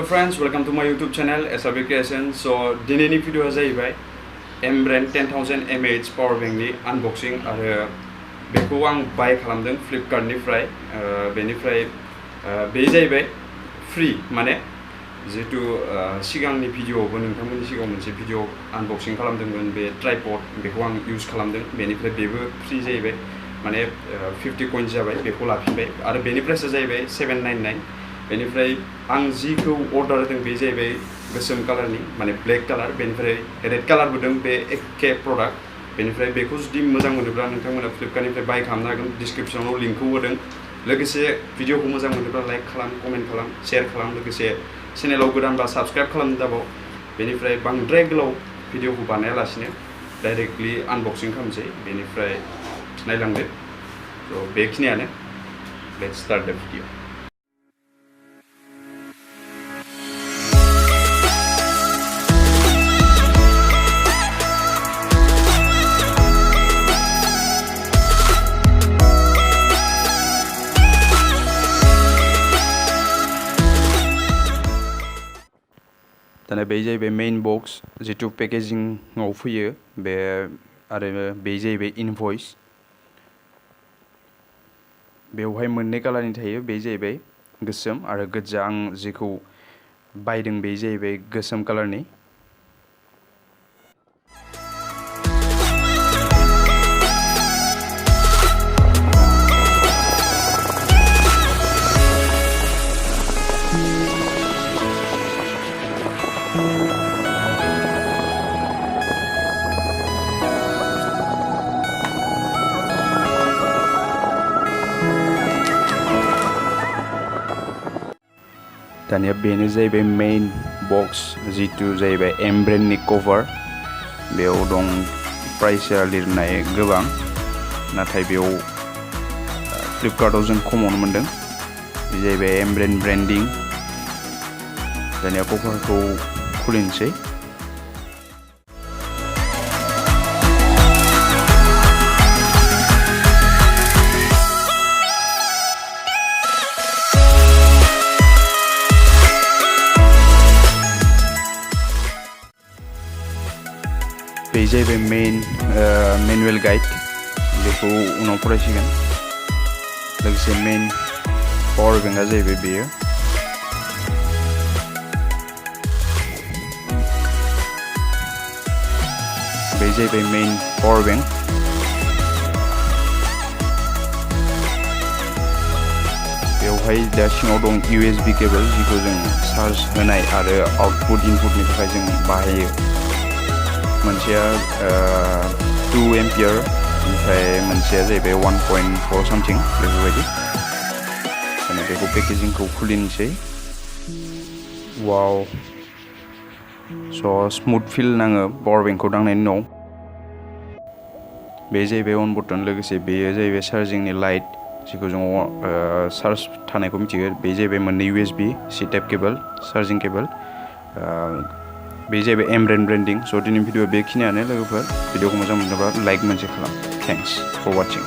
Hello friends, welcome to my YouTube channel SRB Creation. So दिनैनि भिडियोआ जाहैबाय Ambrane 10,000 mAh Powerbank नि unboxing आरो बेखौ आं बाय खालामदों Flipkart निफ्राय बेनिफ्राय बे जाहैबाय फ्री माने जेतु सिगांनि भिडियोआवबो नोंथांमोननि सिगाङाव मोनसे भिडियो अनबक्सिंग खालामदोंमोन बे ट्राइपड बेखौ आं यूज खालामदों बेनिफ्राय बेबो फ्री जाहैबाय माने 50 कइन जाबाय बेखौ लाफिनबाय आरो बेनि प्राइसआ जाहैबाय 799 बेनिफ्राय आं जिखौ अर्डार होदों बे जाहैबाय गोसोम कालारनि माने ब्लेक कालार बेनिफ्राय रेड कालारबो दं बे एखे प्रडाक्ट बेनिफ्राय बेखौ जुदि मोजां मोनोब्ला नोंथांमोना फ्लिपकार्टनिफ्राय बाय खालामनो हागोन डिस्क्रिप्शनाव लिंकखौ होदों लोगोसे भिडियोखौ मोजां मोनोब्ला लाइक खालाम कमेन्ट खालाम शेयार खालाम लोगोसे चेनेलाव गोदानबा साबस्क्राइब खालामनो दाबाव बेनिफ्राय बांद्राय गोलाव भिडियोखौ बानायालासिनो डाइरेक्टलि आनबक्सिं खालामसै बेनिफ्राय नायलांदो स' बेखिनियानो लेट्स स्टार्ट द भिडियो दाना बे जाहैबाय मेइन बक्स जितु पेकेजिंआव फैयो बे आरो बे जाहैबाय इनभइस बेवहाय मोननै कालारनि थायो बे जाहैबाय गोसोम आरो गोजा आं जेखौ बायदों बे जाहैबाय गोसोम कालारनि दानिया बेनो जाहैबाय मेइन बक्स जितु जाहैबाय एमब्रेननि कभार बेयाव दं प्राइसआ लिरनाय गोबां नाथाय बेयाव फ्लिपकार्टआव जों खमावनो मोनदों बे जाहैबाय एमब्रेन ब्रेन्डिं दानिया कभारखौ खुलिनोसै बे जाहैबाय मेइन मेनुएल गाइड बेखौ उनाव फरायसिगोन लोगोसे मेइन पावर बेंकआ जाहैबाय बेयो बे जाहैबाय मेइन पावर बेंक बेवहाय दा सिङाव दं USB केबल जिखौ जों चार्ज होनाय आरो आउटपुट इनपुटनि थाखाय जों बाहायो मोनसेया 2 एम्पियर ओमफ्राय मोनसेया जाहैबाय 1.4 सामथिं बेफोरबायदि माने बेखौ पेकेजिंखौ खुलिनोसै वाव स' स्मुथ फिल नाङो पावार बेंकखौ दांनायनि उनाव बे जाहैबाय अन बटन लोगोसे बेयो जाहैबाय चार्जिंनि लाइट जिखौ जों चार्ज थानायखौ मिथियो बे जाहैबाय मोननै USB C type cable charging cable बे जाहैबाय एमब्रेन ब्रेन्डिं स' दिनैनि भिडिअ बेखिनियानो लोगोफोर भिडिअखौ मोजां मोनोब्ला लाइक मोनसे खालाम थेंक्स फर वाचिं